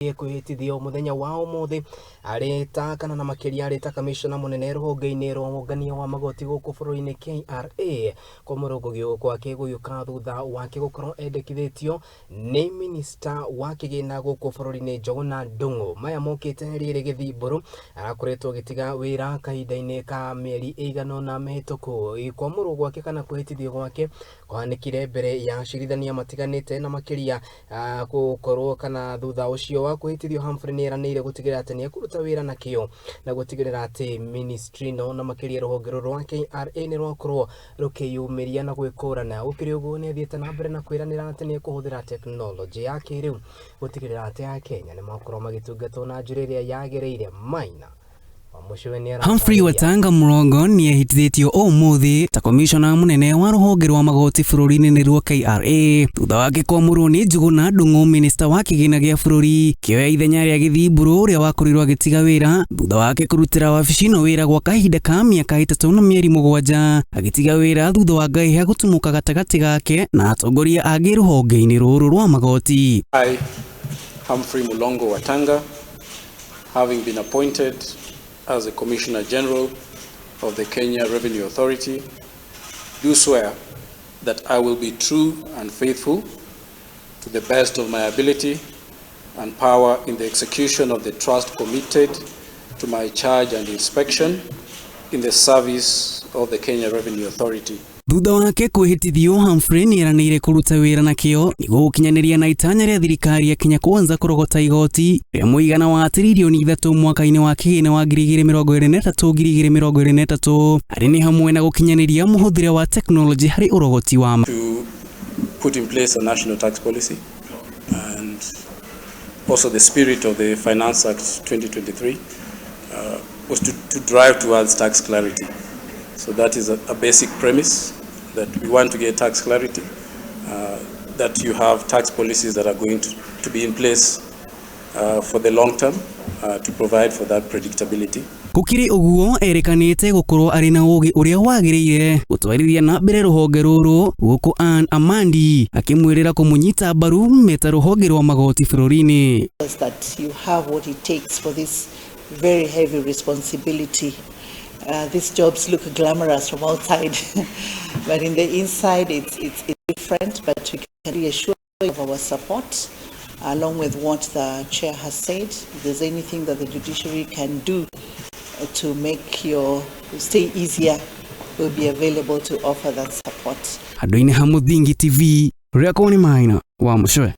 Kwĩhĩtithio mũthenya wa ũmũthĩ arĩ ta kana na makĩria arĩ ta kamishona mũnene rũhonge-inĩ rwa wongania wa magoti gũkũ bũrũri-inĩ KRA. Kwamũrwo gwake gũgĩũka thutha wake gũkorwo endekithĩtio nĩ minista wa kĩgĩna gũkũ bũrũri-inĩ Njuguna Ndung'u. Maya mokĩte rĩrĩ Gĩthimbũrũ arakoretwo agĩtiga wĩra kahinda-inĩ ka mĩeri ĩigana ũna mĩhĩtũku. Kwamũrwo gwake kana kwĩhĩtithio gwake kũhanĩkire mbere ya acirithania matiganĩte na makĩria gũkorwo kana thutha ũcio wa kwĩhĩtithio Humphrey nĩ eranĩire gũtigĩrĩra atĩ nĩ ekũruta wĩra na kĩo na gũtigĩrĩra atĩ ministry ĩno na makĩria rũhonge rũrũ rwa KRA nĩ rwakorwo rũkĩyumĩria na gwĩkũrana. Gũkĩrĩ ũguo nĩ athiĩte na mbere na kwĩranĩra atĩ nĩ ekũhũthĩra tekinoronjĩ ya kĩrĩu gũtigĩrĩra atĩ Akenya nĩ makorwo magĩtungatwo na njĩra ĩrĩa yagĩrĩire. Maina Humphrey Wetanga Murongo nĩ ehĩtithĩtio ũmũthĩ ta komishona mũnene wa rũhonge rwa magoti bũrũri-inĩ nĩruo KRA thutha wake kwamũrwo nĩ Njuguna Ndung'u minista wa kĩgĩna gĩa bũrũri kĩoya ithenya rĩa Gĩthimbũrũ ũrĩa wakorirwo agĩtiga wĩra thutha wake kũrutĩra wabici ĩno wĩra gwa kahinda ka mĩaka 3 na mĩeri 7, agĩtiga wĩra thutha wa ngahĩha gũtumũka gatagatĩ gake na atongoria angĩ rũhonge-inĩ rũrũ rwa magoti. I, Humphrey Mulongo Watanga, having been appointed as the Commissioner General of the Kenya Revenue Authority, do swear that I will be true and faithful to the best of my ability and power in the execution of the trust committed to my charge and inspection in the service of the Kenya Revenue Authority. Thutha wake kwĩhĩtithio, Humphrey nĩ eranĩire kũruta wĩra na kĩo nĩguo gũkinyanĩria na itanya rĩa thirikari ya Kenya Kwanza kũrogota igoti rĩa mũigana wa 3 tririlioni mwaka-inĩ wa kĩgĩna wa 2023 2023, harĩ nĩ hamwe na gũkinyanĩria mũhũthĩre wa tekinoronjĩ harĩ ũrogoti wa To put in place a national tax policy and also the spirit of the Finance Act 2023 was to drive towards tax clarity. So that is a basic premise, that we want to get tax clarity, that you have tax policies that are going to be in place for the long term to provide for that predictability. Gũkĩrĩ ũguo, erĩkanĩte gũkorwo arĩ na ũgĩ ũrĩa wagĩrĩire gũtwarithia na mbere rũhonge rũrũ, gũkũ Ann Amandi akĩmwĩrĩra kũmũnyita mbaru meta rũhonge rwa magoti bũrũri-inĩ. That you have what it takes for this very heavy responsibility. These jobs look glamorous from outside, but in the inside it's different. But we can reassure you of our support, along with what the chair has said. If there's anything that the judiciary can do to make your stay easier, we'll be available to offer that support. Handũ-inĩ ha Mũthingi TV, rĩakwa nĩ Maina wa Mũcwe.